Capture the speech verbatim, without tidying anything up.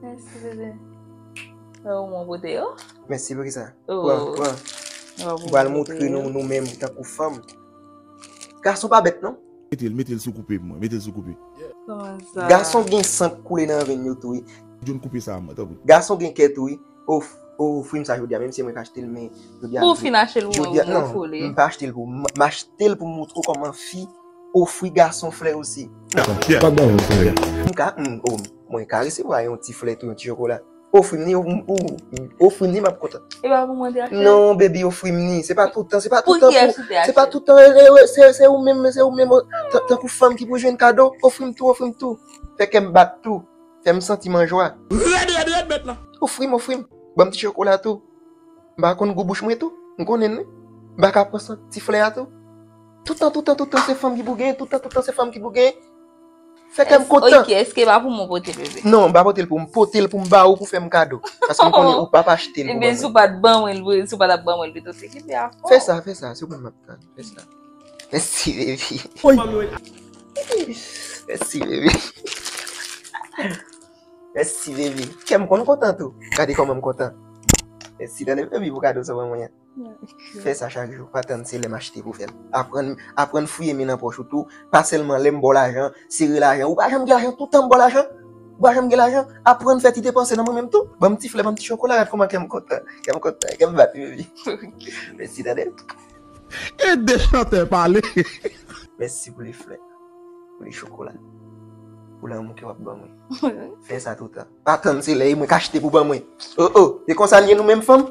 Mèsi, bebe. Wè ou mwen pote yo? Mèsi pou kisa? Oh. Pran, pran. Wè ou M pral mwen montre pote yo. Nou, nou menm tankou fanm. Gason pa bèt, non? Mete l, mete l sou koupe pou mwen, mete l sou koupe. Kòman sa? Gason gen san k koule nan venn yo tou, wi. John, koupe sa, mwen, tanpri. Gason gen kè tou, wi. Of, ofri m sa jodi a, menm si mwen ka achte l, men jodi a. Pou w fin achte l pou Jodi a, mwen, non, ou fole. M pa achte l pou m, m achte l pou m montre w kòman fi ofri gason flè osi. Pa ban yon flè. M ka, m, oh, mwen ka resevwa yon ti flè tou, yon ti chokola. Ofri m ni, ou, ou, ofri m ni, m ap kontan. E pa pou mwen te achte? Non, baby, ofri m ni. Se pa tout tan, se pa Pou tout tan kiyès pou, ou te achte? Se pa tout tan, e, e, se, se ou menm, se ou menm, tan- tankou fanm ki pou jwenn kado, ofri m tou, ofri m tou. Fè kè m bat tou. Fè m santi m an jwa. Rèd, rèd, rèd, mèt la. Ofri m, ofri m. Ban m ti chokola tou. M pa konn gou bouch mwen tou. M konnen l, wi. M pa ka pran san ti flè a tou. Toutan, toutan, toutan, se fanm ki pou genyen. Toutan, toutan, se fanm ki pou genyen. Fè kè m kontan. Ok, èske pa pou mwen pote bebe? Non, m pa pote l pou m. Pote l pou m ba ou pou fè m kado. Paske m konnen ou p ap achte l pou Ebyen, mwen. Si w pa t ban mwen l, si w pa t ap ban mwen l pito, se kenbe a fò. Fè sa, fè sa. Se ou menm m ap tann. Fè sa. Mèsi, baby. Mèsi, baby. Mèsi, baby. Kè m konn kontan tou. Gade kòman m kontan. Mèsi, tande, baby, pou kado sa ban mwen an. Fè sa chak jou. Pa tann se lè m achte pou fè l. Aprann, aprann fouye men nan pòch ou tou. Pa sèlman lè m ba w lajan, sere lajan. Ou pa janm gen lajan, toutan m ba w lajan. Ou pa janm gen lajan. Aprann fè ti depanse nan mwen menm tou. Ban m ti flè, ban m ti chokola, gad kòman kè m kontan. Kè m kontan, kè m bat, wi, wi. Mèsi, tande. Ede chantè pale. Mèsi pou le flè. Pou le chokola. Pou lanmou ke w ap ban mwen. Fè sa toutan. Pa tann se lè e mwen k achte pou ban mwen. Oh, oh, e konsa n ye nou menm fanm?